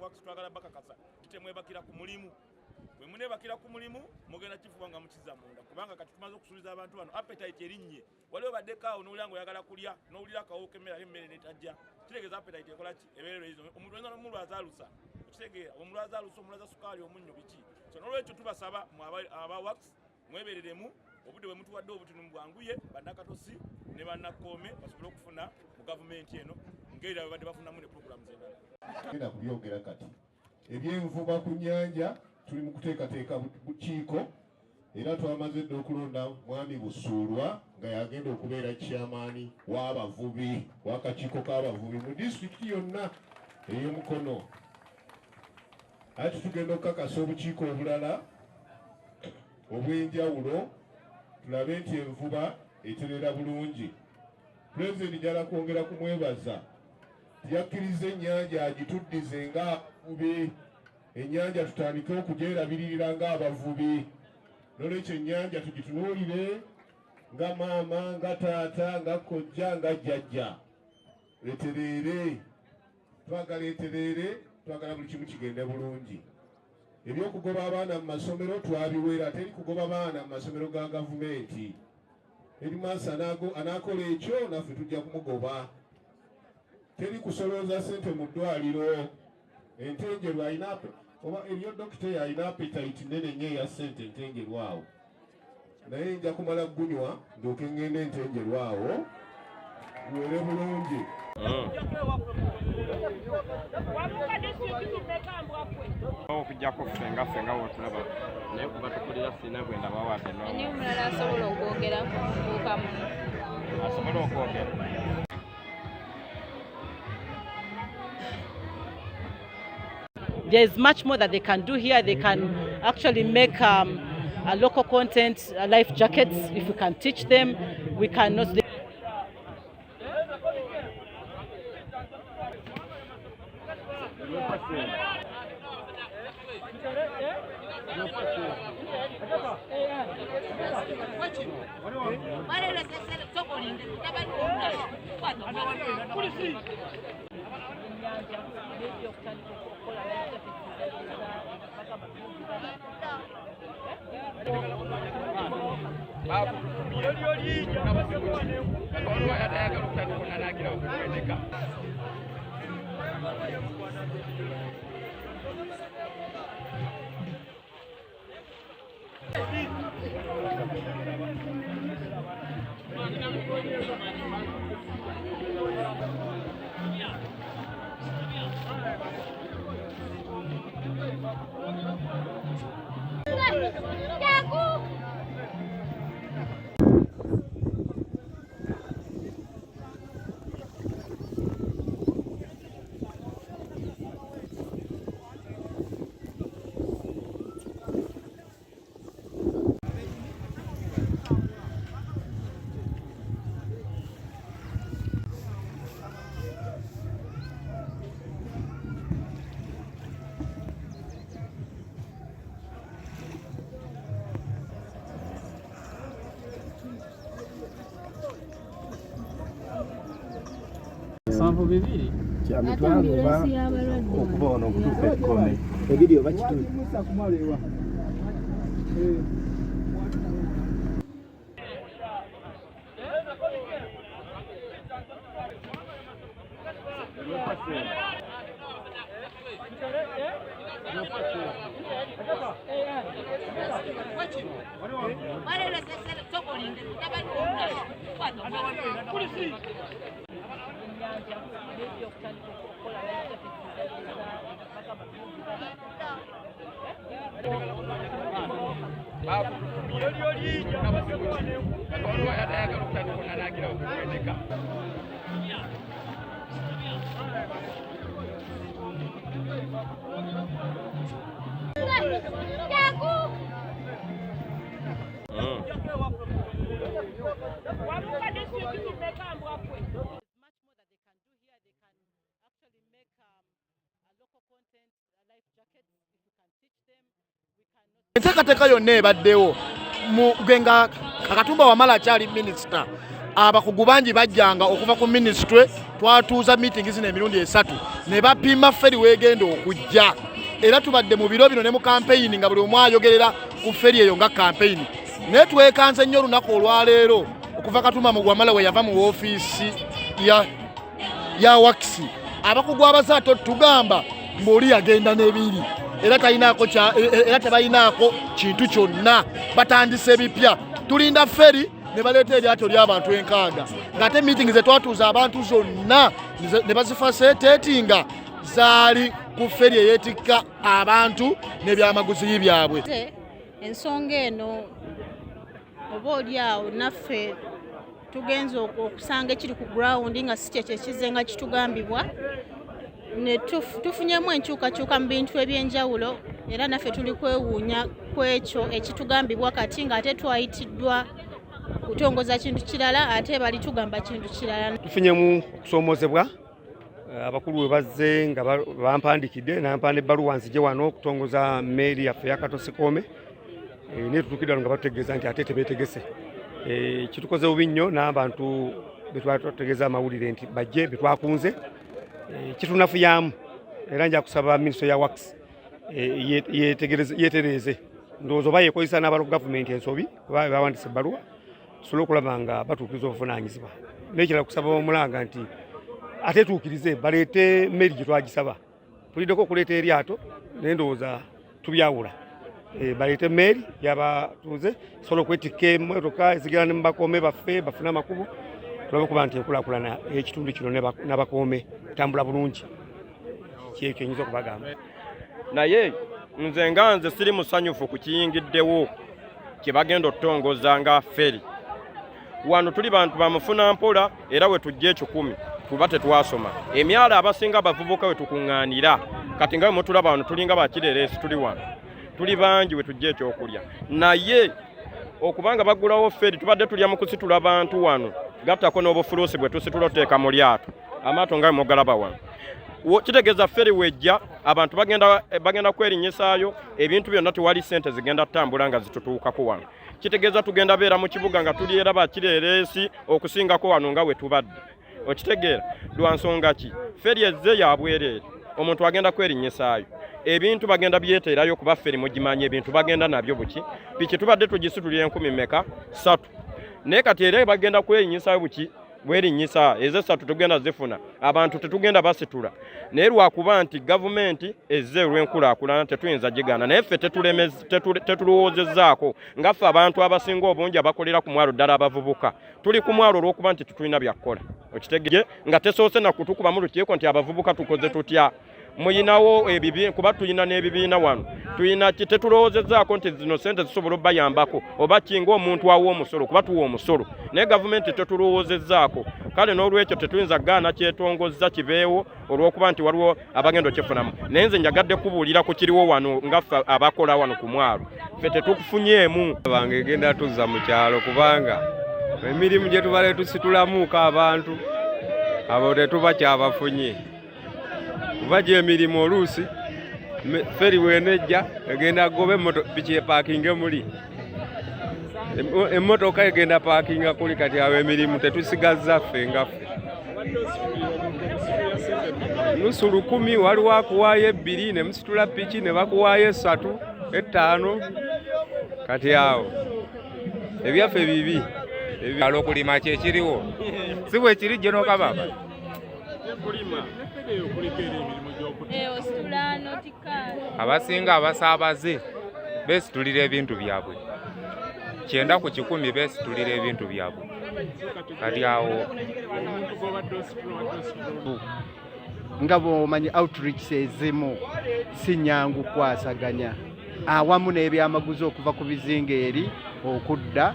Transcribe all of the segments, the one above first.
Wax twagala bakakasa nti temwebakira ku mulimu. Bwe muneebakira ku mulimu mugenda kifuba nga mukiza munda, kubanga kati tumaze okusuubiza abantu bano appetite erinnye. Waliwo baddeko awo n'owulira ng'oyagala kulya, n'owulira akawo k'emmere ate emmere netajja, kitegeeza appetite ekola ki? Ebeerero ezo. Omuntu oyinza n'omulwaza alusa, okitegeera, omulwaza alusa, omulwaza sukaali, omunnyo, biki. So n'olwekyo tubasaba mwe aba Wax mwebereremu obudde bwe mutuwadde obutunu bwanguye bannakatosi ne bannakkoome basobole okufuna mu gavumenti eno ng'era babadde bafunamu ne programs endala. Genda kubyogera kati. Ebyenvuba ku nnyanja tuli mu kuteekateeka bukiiko, era twamaze dda okulonda Mwami Busuulwa nga yagenda okubeera chairman w'abavubi w'akakiiko k'abavubi mu disitulikiti yonna ey'Omukono. Ate tugenda okukakasa obukiiko obulala obw'enjawulo tulabe nti envuba eterera bulungi. Pulezidenti njala kwongera kumwebaza, yakkiriza ennyanja agituddize ng'abavubi, ennyanja tutandike okugyerabiririra ng'abavubi. N'olwekyo ennyanja tugitunuulire nga maama, nga taata, nga kojja, nga jjajja. Etereere, twagala etereere, twagala buli kimu kigende bulungi. Ebyokugoba abaana mu masomero twabiwera, teri kugoba baana mu masomero ga gavumenti. Headmaster anaakola ekyo naffe tujja kumugoba. Teri kusolooza ssente mu ddwaliro. Entenjeru alina oba eriyo dokita alina appetite nnene nnyo eya ssente Entenjeru awo, naye nja kumala gunywa ndyoke ŋŋende Entenjeru awo guwere bulungi. Okujjako ffe nga wotulaba, naye kuba tukulira sirina gwe ndaba wadde. Ani omulala asobola okwogera ku muvubuka muno? Asobola okwogera. There's much more that they can do here. They can actually make local content, life jackets. If we can teach them, we cannot. 72. Kya mitwalo oba okuva wano okutuuka ekkome. Ebiri oba kitundu. Much more that they can do here. They can actually make local content, life jackets. If we can teach them, we cannot. Enteekateeka yonna ebaddewo gwe nga Katumba Wamala akyali minisita, abakugu bangi bajjanga okuva ku minisitule. Twatuuza meeting zino emirundi 3 ne bapima ferry weegenda okujja, era tubadde mu biro bino ne mu campaign nga buli omu ayogerera ku ferry eyo nga campaign. Naye twekanze nnyo olunaku olwaleero okuva Katuma Mugwamala we yava mu woofiisi ya Works, abakugu abazato tugamba ng'oli yagenda n'ebiri era talinaako era tebalinaako kintu kyonna, batandise ebipya. Tulinda ferry ne baleeta eryato ly'abantu 60, ng'ate meeting ze twatuuza abantu zonna ne bazifacilitatinga zaali ku ferry eyeetikka abantu n'ebyamaguzi byabwe. Ensonga eno oba oli awo naffe tugenze okusanga ekiri ku ground nga si kyekyo ekizze nga kitugambibwa, ne tufunyemu enkyukakyuka mu bintu ebyenjawulo, era naffe tuli kwewuunya ku ekyo ekitugambibwa kati ng'ate twayitiddwa kutongoza kintu kirala, ate bali tugamba kintu kirala. Tufunyemu okusoomozebwa. Abakulu we bazze nga bampandikidde nampanda ebbaluwa nzije wano okutongoza mmeeri yaffe ya Katosi Koome, naye tutuukidde wano nga batutegeeza nti ate tebeetegese. Kitukoze bubi nnyo n'abantu be twatutegeeza amawulire nti bajje betwakunze, kitunafuyamu, era nja kusaba minisitule ya Works yetereeze, ndowooza oba yeekozesa n'abala gavumenti ensobi kuba bawandiise ebbaluwa, tusobole okulaba nga batuukiriza obuvunaanyizibwa. N'ekirala kusaba omulanga nti ate tuukirize baleete mmeri gye twagisaba. Tuliddeko okuleeta eryato, naye ndowooza tubyawula. Baleete emmeri yabatuuze sobola okwetikka emmotoka ezigenda ne mubakoome baffe bafune amakubo, tulabe okuba nti enkulaakulana ey'ekitundu kino n'abakoome etambula bulungi. Kyekyo nyinza okubagamba. Naye nze nga nze siri musanyufu ku kiyingiddewo kye bagenda okutongoza nga ferry. Wano tuli bantu bamufuna mpola, era we tujja 1,000 kuba tetwasoma. Emyalo abasinga abavubuka we tukuŋŋaanira kati nga mutulaba wano tulinga bakireeresi, tuli wano tuli bangi we tujja ekyokulya. Naye okubanga baggulawo ferry, tubadde tulya mu kusitula bantu wano, gattako n'obufuluusi bwe tusitula oteeka mu lyato, amaato nga mugalaba wano. Kitegeeza ferry wejja abantu bagenda kwerinnyisaayo ebintu byonna, tewali ssente zigenda tutambula nga zitutuukako wano. Kitegeeza tugenda beera mu kibuga nga tuli era bakireeresi okusingako wano nga we tubadde. Okitegeera lwa nsonga ki? Ferry ezze ya bwereere, omuntu agenda kwerinnyisaayo ebintu, bagenda byeteerayo kuba ferry mugimanyi ebintu bagenda nabyo buki. Piki tubadde tugisitulira 1000 meka 3, naye kati era bagenda kwerinnyisaayo buki bwerinnyisa ezo 3 tugenda zifuna, abantu tetugenda basitula. Naye lwakuba nti gavumenti ezze olw'enkulaakulana tetuyinza gigaana, naye ffe tetulowoozezzaako nga ffe abantu abasinga obungi abakolera ku mwalo, ddala abavubuka tuli ku mwalo olw'okuba nti tetulina byakukola. Okitegeye nga tesoose na kutukubamu lukiiko nti abavubuka tukoze tutya, muyinawo ebibiina, kuba tuyina n'ebibiina wano tuyina ki, tetulowoozezzaako nti zino sente zisobola obbayambako oba ki ng'omuntu awa omusolo, kuba tuwa omusolo, naye gavumenti tetulowoozezzaako. Kale n'olwekyo tetuyinza kugaana kyetongozza kibeewo olw'okuba nti waliwo abagenda okyefunamu. Naye nze njagadde kubuulira ku kiriwo wano nga ffe abakola wano ku mwalo, ffe tetukufunyeemu. Bange egenda tuzza mu kyalo, kubanga emirimu gye tubale tusitulamuuko abantu abo tetuba kyabafunye, kuba gy'emirimu oluusi ferry bw'enejja egenda goba piki epaakinge muli, emmotoka egenda paakinga kuli. Kati awo emirimu tetusigazza ffe nga ffe 500, waliwo akuwaayo 2 ne musitula piki ne bakuwaayo 3 5. Kati awo ebyaffe bibi. Okulima kyekiriwo si bwe kiri jenokababa. Abasinga abasaabaze beesitulira ebintu byabwe, 90 ku 100 beesitulira ebintu byabwe. Kati awo nga bw'omanyi outreach ezimu si nyangu kukwasaganya awamu n'ebyamaguzi okuva ku bizinga eri okudda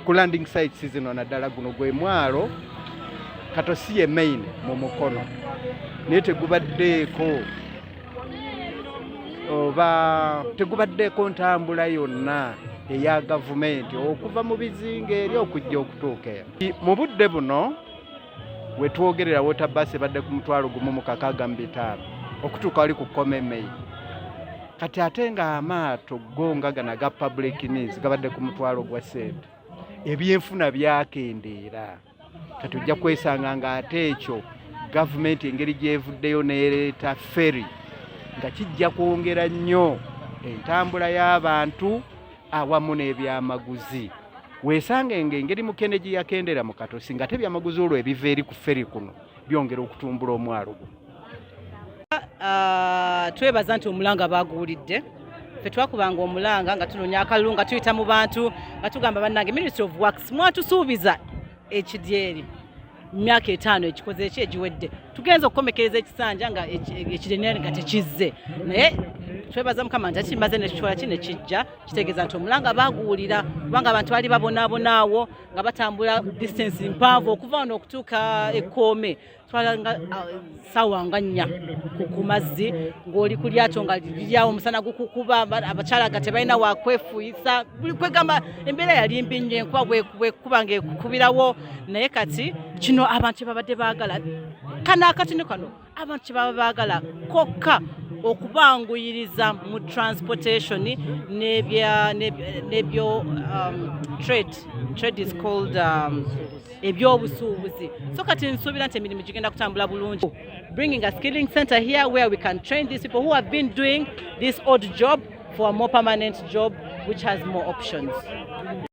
ku landing sites zino, naddala guno gwe mwalo Katosi ye main mu Mukono, naye tegubaddeeko oba tegubaddeeko ntambula yonna eya gavumenti okuva mu bizinga eri okujja okutuuka eno. Mu budde buno we twogerera, water bus ebadde ku 1,065 okutuuka wali ku Kome main. Kati ate ng'amaato go nga gano aga public needs gabadde ku 500 gwa ssente. Ebyenfuna byakendeera. Kati ojja kwesanga nga ate ekyo gavumenti engeri gyevuddeyo n'ereeta ferry nga kijja kwongera nnyo entambula y'abantu awamu n'ebyamaguzi. Weesange nga engeri mukene gye yakendera mu katosi nga ate ebyamaguzi olwo ebiva eri ku ferry kuno byongera okutumbula omwalo guno. Twebaza nti omulanga baguwulidde. Ffe twakubanga omulanga nga tunoonya akalulu, nga tuyita mu bantu nga tugamba, "Bannange, Ministry of Works, mwatusuubiza ekidyeri myaka 5 ekikoze eki egiwedde, tugenza okukomekereza ekisanja nga ekidyeri nga tekizze." Naye twebaza Mukama nti akimaze nekikola ki nekijja. Kitegeeza nti omulanga baguwulira, kubanga abantu baali babonaabonaawo nga batambula distance mpanvu okuva wano okutuuka ekkoome. Twalanga sawa nga 4 ku mazzi ng'oli ku lyato nga liryawo, omusana gukukuba, abakyala nga tebalina wakwefuuyisa. Buli kwegamba embeera yali mbi nnyo, enkuba bwekuba ng'ekukubirawo. Naye kati kino abantu kye babadde baagala, kano akatino kano abantu kye baba baagala kokka okubanguyiriza mu transportation n'ebyo trade is called ebyobusuubuzi. So kati nsuubira nti emirimu gigenda kutambula bulungi, bringing a skilling center here where we can train these people who have been doing this odd job for a more permanent job which has more options.